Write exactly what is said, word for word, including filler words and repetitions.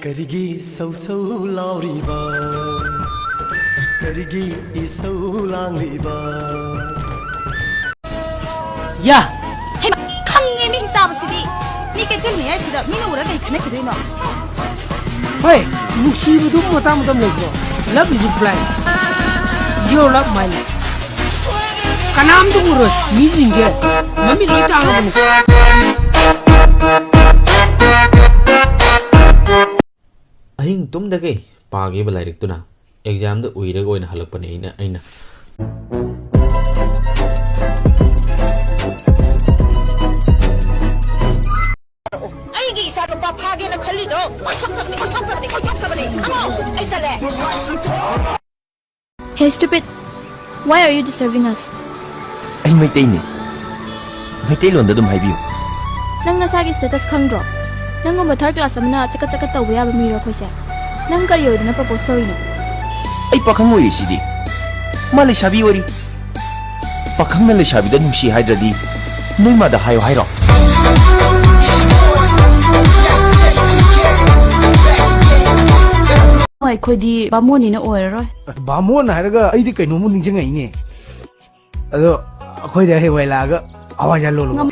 ꯀꯔꯤꯒꯤ ꯁꯧ ꯁꯧ ꯂꯥꯎꯔꯤꯕ? ꯀꯔꯤꯒꯤ ꯏꯁꯧ ꯂꯥꯡꯂꯤꯕ? ꯌꯥ! ꯍꯩꯃꯥ, ꯈꯪꯉꯦ ꯃꯤ ꯆꯥꯕꯁꯤꯗꯤ꯫ ꯃꯤ ꯀꯩꯊꯦꯜ ꯃꯌꯥꯏꯁꯤꯗ ꯃꯤꯅ ꯎꯔ ꯀꯩ ꯈꯟꯅꯈꯤꯗꯣꯏꯅꯣ? ꯍꯣꯏ, ꯅꯨꯡꯁꯤꯕꯗꯨ ꯃꯇꯥꯡ ꯃꯇꯝ ꯂꯩꯕ꯭ꯔꯣ? Love is blind. Your love, my love. ꯀꯅꯥꯝꯇ ꯎꯔꯣꯏ꯫ ꯃꯤꯁꯤꯡꯁꯦ ꯃꯃꯤꯠ ꯂꯣꯏ ꯇꯥꯡꯉꯕꯅꯤ꯫ ꯑꯍꯤꯡ ꯇꯨꯝꯗꯈꯩ ꯄꯥꯈꯤꯕ ꯂꯥꯏꯔꯤꯛꯇꯨꯅ ꯑꯦꯛꯖꯥꯝꯗ ꯎꯏꯔꯒ ꯑꯣꯏꯅ ꯍꯜꯂꯛꯄꯅꯦ ꯑꯩꯅ ꯑꯩꯅ ꯑꯩꯒꯤ ꯏꯆꯥ ꯅꯨꯄꯥ ꯐꯥꯒꯦꯅ ꯈꯜꯂꯤꯗꯣ ꯀꯣꯏꯊꯣꯛꯇꯕꯅꯤ, ꯀꯣꯏꯊꯣꯛꯇꯕꯅꯤ, ꯀꯣꯏꯊꯣꯛꯇꯕꯅꯤ꯫ ꯈꯪꯉꯣ? ꯑꯩ ꯆꯠꯂꯦ꯫ Hey stupid, why are you disturbing us? ꯑꯩ ꯃꯩꯇꯩꯅꯦ꯫ ꯃꯩꯇꯩꯂꯣꯟꯗ ꯑꯗꯨꯝ ꯍꯥꯏꯕꯤꯌꯨ꯫ ꯅꯪ ꯅꯁꯥꯒꯤ status ꯈꯪꯗ꯭ꯔꯣ? ꯅꯪꯒꯨꯝꯕ third class ꯑꯃꯅ ꯆꯀꯠ ꯆꯀꯠ ꯇꯧꯕ ꯌꯥꯕ ꯃꯤꯔꯣ ꯑꯩꯈꯣꯏꯁꯦ? ꯅꯪ ꯀꯔꯤ ꯑꯣꯏꯗꯅ propose ꯇꯧꯔꯤꯅꯣ? ꯑꯩ ꯄꯥꯈꯪ ꯑꯣꯏꯔꯤꯁꯤꯗꯤ꯫ ꯃꯥ ꯂꯩꯁꯥꯕꯤ ꯑꯣꯏꯔꯤ꯫ ꯄꯥꯈꯪꯅ ꯂꯩꯁꯥꯕꯤꯗ ꯅꯨꯡꯁꯤ ꯍꯥꯏꯗ꯭ꯔꯗꯤ ꯅꯣꯏ ꯃꯥꯗ ꯍꯥꯏꯌꯣ ꯍꯥꯏꯔꯣ? ꯑꯩꯈꯣꯏꯗꯤ ꯕꯥꯃꯣꯟꯅꯤꯅ ꯑꯣꯏꯔꯔꯣꯏ꯫ ꯕꯥꯃꯣꯟ ꯍꯥꯏꯔꯒ ꯑꯩꯗꯤ ꯀꯩꯅꯣꯝꯃ ꯅꯤꯡꯁꯤꯡꯉꯛꯏꯅꯦ꯫ ꯑꯗꯣ ꯑꯩꯈꯣꯏꯗꯤ ꯍꯌꯦꯡꯋꯥꯏ ꯂꯥꯛꯑꯒ ꯍꯋꯥꯏꯖꯥꯔ ꯂꯣꯜꯂꯨꯕ꯫